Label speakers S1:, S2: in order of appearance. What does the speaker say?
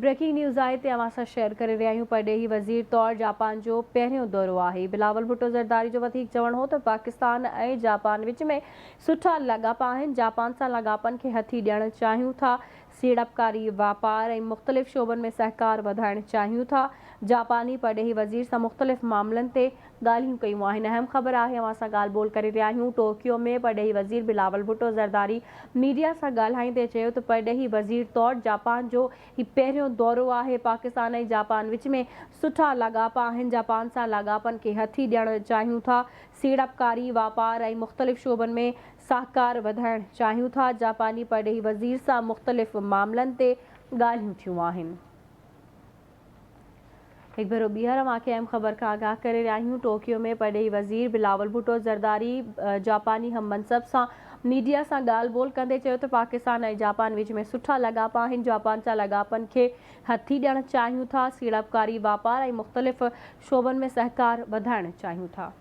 S1: Breaking news آهي تي اوهان سان شيئر ڪري رهيا آهيون پرڏيهي وزير طور جاپان جو پهريون دورو آهي بلاول ڀٽو زرداري جو وڌيڪ چوڻ هو ته پاڪستان ۽ جاپان وچ ۾ سٺا لاڳاپا آهن جاپان سان لاڳاپن کي هٿي ڏيڻ چاهيون ٿا سيڙپڪاري، واپار ۽ مختلف شعبن ۾ سهڪار وڌائڻ چاهيون ٿا، جاپاني پرڏيهي وزير سان مختلف معاملن تي ڳالهيون ڪيون آهن، اهم خبر آهي اوهان سان ڳالهه ٻولهه ڪري رهيا آهيون، ٽوڪيو ۾ پرڏيهي وزير بلاول ڀٽو زرداري ميڊيا سان ڳالهائيندي چيو ته پرڏيهي وزير طور جاپان جو هي پهريون دورو آهي، پاڪستان ۽ جاپان وچ ۾ سٺا لاڳاپا آهن، جاپان سان لاڳاپن کي هٿي ڏيڻ چاهيون ٿا، سيڙپڪاري، واپار ۽ مختلف شعبن ۾ سهڪار وڌائڻ چاهيون ٿا، جاپاني پرڏيهي وزير سان مختلف معاملن تي ڳالهيون ٿيون آهن. هڪ ڀيرو ٻيهر اوهان کي اهم خبر کان آگاهه ڪري رهيا آهيون، ٽوڪيو ۾ پرڏيهي وزير بلاول ڀٽو زرداري جاپاني هم منصب سان ميڊيا سان ڳالهه ٻولهه ڪندي چيو ته پاڪستان ۽ جاپان وچ ۾ سٺا لاڳاپا آهن، جاپان سان لاڳاپن کي هٿي ڏيڻ چاهيون ٿا، سيڙپڪاري، واپار ۽ مختلف شعبن ۾ سهڪار وڌائڻ چاهيون ٿا.